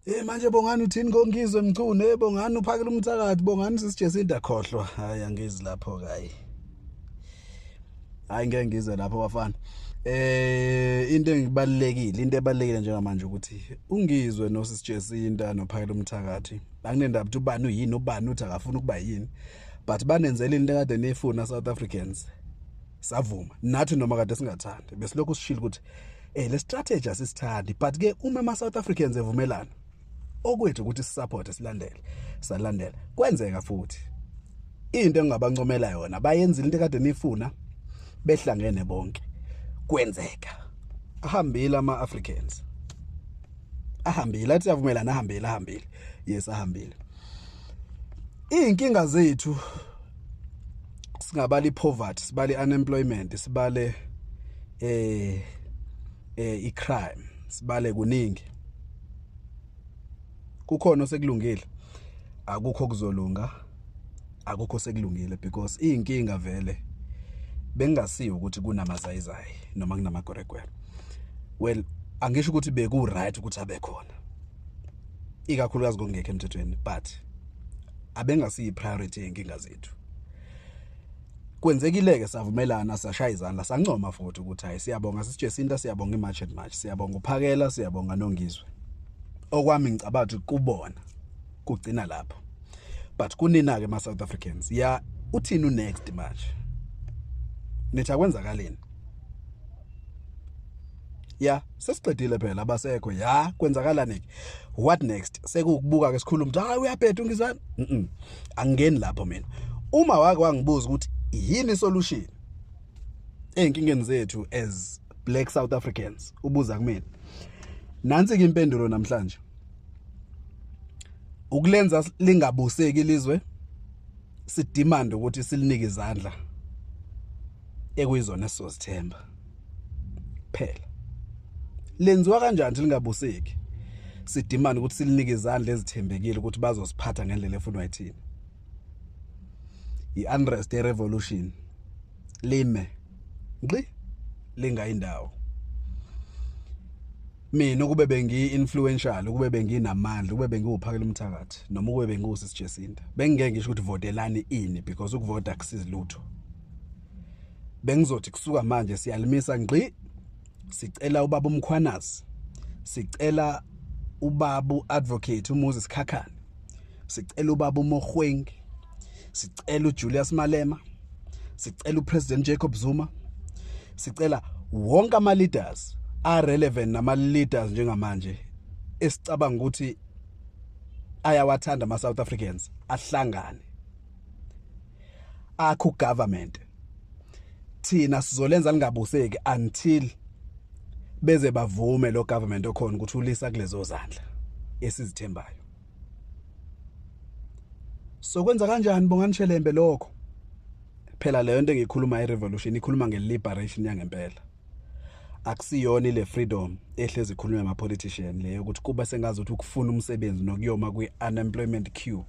Eh, manje Bongani uthini ngoNgizwe Mchunu? Eh, Bongani uphakela umthakathi, Bongani sisiJesinta, khohlwa. Hayi, angizi lapho kayi. Hayi, ngeke ngize lapho bafana. Into engibalekile, into ebalekile njengamanje ukuthi uNgizwe nosisiJesinta nophakela umthakathi. Akunendaba ukuthi ubani uyini, ubani uthi akafuni ukuba yini. But banenzela into ekade nifuna, South Africans. Savuma nathi noma kade singathandi, besilokhu sishilo ukuthi le strategy asisithandi, but ke uma ama South Africans evumelana, okwethu ukuthi sisupport, silandele, salandela, kwenzeka futhi. Into engingabancomela yona, bayenzile into ekade nifuna behlangene bonke, kwenzeka. Ahambile ama Africans, ahambile, athi siyavumelana, ahambile, ahambile, yes, ahambile. Inkinga zethu singabala ipoverty, sibale unemployment, sibale icrime, sibale kuningi. Kukhona osekulungile? Akukho kuzolunga, akukho sekulungile, because inkinga vele bengasiyo ukuthi kunamazayizayi noma kunamagweregwere. Well, angisho ukuthi beku right ukuthi abe khona, ikakhulukazi kongekho emthethweni, but abengasiyi priority yenkinga zethu. Kwenzekile ke, savumelana, sashaya izandla, sancoma futhi ukuthi hayi, siyabonga sisiJesinta, siyabonga iMarch and March, siyabonga uphakela, siyabonga noNgizwe. Okwami ngicabanga ukuthi kubona kugcina lapho, but kunina ke ma South Africans ya, uthini unext manje? Nithi akwenzakaleni? Ya, sesiqedile phela, abasekho. Ya, kwenzakalani ke? What next? Sekukubuka ke sikhuluma ukuthi hayi, uyabheda uNgizwe. Angingeni lapho mina. Uma wake wangibuza ukuthi yini solution ey'nkingeni zethu as black South Africans, ubuza kumina, nansi ke impendulo namhlanje: ukulenza lingabuseki ilizwe, sidemand ukuthi silinike izandla ekuyizona esizozithemba. Phela lenziwa kanjani lingabuseki? Sidemand ukuthi silinike izandla ezithembekile ukuthi bazosiphatha ngendlela efunwa yithina. I-unrest, revolution, lime ngqi, lingayindawo. Mina ukube bengiyi-influential, ukube benginamandla, ukube bengiwuphakela umthakathi noma ukube bengiwusisiJesinta, bengingeke ngisho ukuthi votelani ini, because ukuvota akusizi lutho. Bengizothi kusuka manje siyalimisa ngqi, sicela ubaba uMkhwanazi, sicela ubaba uadvocate uMoses Khakhane, sicela ubaba uMogoeng, sicela uJulius Malema, sicela uPresident Jacob Zuma, sicela wonke ama leaders are relevant nama leaders njengamanje esicabanga ukuthi ayawathanda ama South Africans, ahlangane akho government. Thina sizolenza lingabuseki until beze bavume lo government okhona ukuthi ulisa kulezo zandla esizithembayo. So kwenza kanjani, Bongani Shelembe, lokho? Phela leyo nto engiyikhuluma, i-revolution, ikhuluma nge-liberation yangempela, akusiyona ile freedom ehlezi ikhulunywa ama-politician leyo ukuthi kuba sengazi ukuthi ukufuna umsebenzi nokuyoma kwi-unemployment queue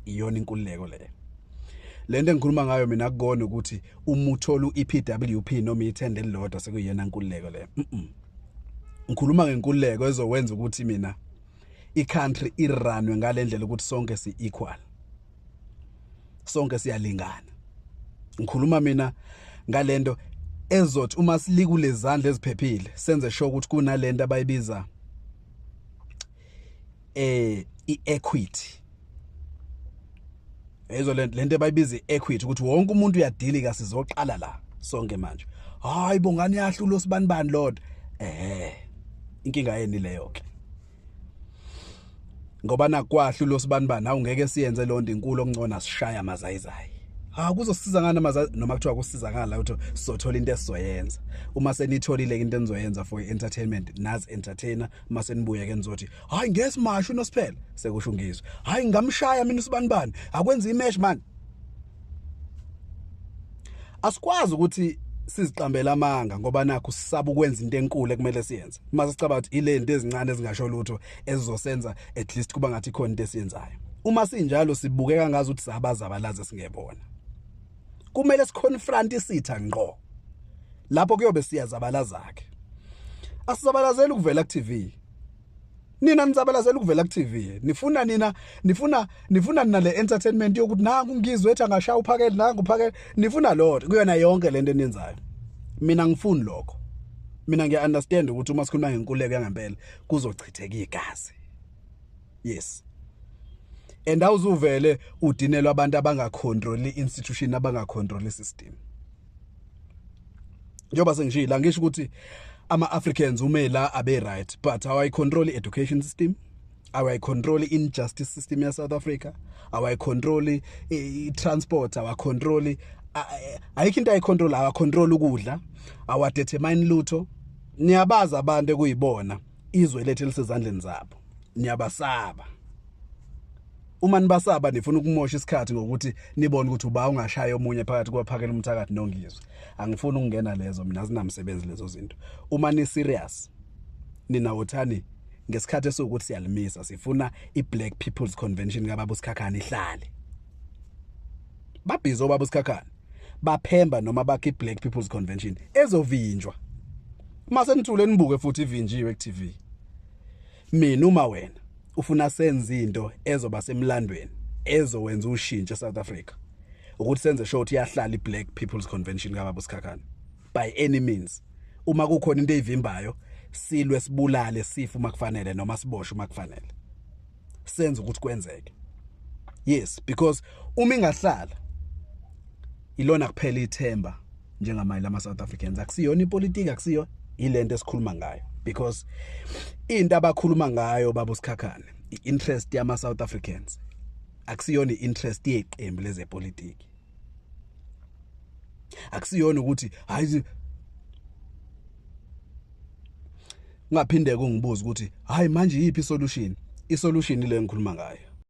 iyona inkululeko leyo. Lento engikhuluma ngayo mina akukona ukuthi uma uthola u-EPWP noma ithende elilodwa sekuyiyona nkululeko leyo. Ngikhuluma ngenkululeko ezowenza ukuthi mina i-country irunwe ngalendlela ukuthi sonke si-equal, sonke siyalingana. Ngikhuluma mina ngalento ezothi uma silikule zandla eziphephile, senze sure ukuthi kunalento abayibiza i-equity, ezo lento abayibiza i-equity, ukuthi wonke umuntu uyadilika. Sizoqala la sonke manje. Hayi, Bongani, yahlula osibanibani lodwa. Inkinga yeni leyo ke? Ngoba nakwahlula osibanibani, awungeke siyenze lonto inkulu, okungcona sishaya amazayizayi. Ha, kuzosiza ngani amazayi noma kuthiwa kusizakala ukuthi sizothola into esizoyenza? Uma senitholile into enizoyenza for entertainment, nazi entertainer, uma senibuye ke nizothi hayi, ngesimasho uNosiphela, sekusho ngizwe, hayi, ngamshaya mina usibanibani, akwenza imesh man. Asikwazi ukuthi siziqambele amanga ngoba nakho sisaba ukwenza into enkulu ekumele siyenze, uma sicabanga ukuthi ile nto ezincane ezingasho lutho ezizosenza at least kuba ngathi khona into esiyenzayo. Uma sinjalo sibukeka ngazi ukuthi sabazabalaza singebona. Kumele siconfront isitha ngqo, lapho kuyobe siyazabalaza ke. Asizabalazeli ukuvela ku TV. Nina nizabalazela ukuvela ku TV. Nifuna nina nifuna nifuna nina le entertainment yokuthi nangu ngizwe ethi angashaya uphakele nangu uphakele nifuna lotho kuyona yonke lento eniyenzayo. Mina ngifuni lokho. Mina ngiya understand ukuthi uma sikhuluma ngenkululeko yangempela kuzochitheka igazi. Yes. And awuzuvele udinelwa abantu abangacontrol institution abangacontrol system. Njengoba sengishilo angisho ukuthi ama Africans ume la abe right but how I control education system awayi control injustice system ya South Africa awayi control i transport awa control ayikho into ayicontrol awa control ukudla awa determine lutho. Niyabaza abantu ekuyibona izwe lethu elisezandleni zabo, niyabasaba. Uma nibasaba nifuna ukumosha isikhathi ngokuthi nibone ukuthi uba ungashaya omunye phakathi kwaphakela umthakathi nongizwe. Angifuni ukungena lezo mina, azinamsebenzi lezo zinto. Uma ni serious nina wothani ngesikhathi esiwukuthi siyalimisa, sifuna iBlack People's Convention kababa uSikhakhane ihlale. Babhizi obaba uSikhakhane baphemba noma bakhe iBlack People's Convention ezovinjwa. Mase nithule nibuke futhi ivinjiwe ku TV. Mina uma wena ufuna senze into ezoba semlandweni ezowenza ushintsho eSouth Africa ukuthi senze sure ukuthi iyahlala iBlack People's Convention kababa uSikhakhane by any means. Uma kukhona into eyivimbayo silwe sibulale sife uma kufanele noma siboshwe uma kufanele, senze ukuthi kwenzeke. Yes, because uma ingahlala ilona kuphela ithemba njengamanje lama South Africans. Akusiyona ipolitiki, akusiyo ilento esikhuluma ngayo, because into abakhuluma ngayo baba uSikhakhane i-interest yama South Africans, akusiyona i-interest yeqembu lezepolitiki, akusiyona ukuthi hayi ungaphinde kungibuza ukuthi hayi manje yiphi isolution. Isolution ile ngikhuluma ngayo.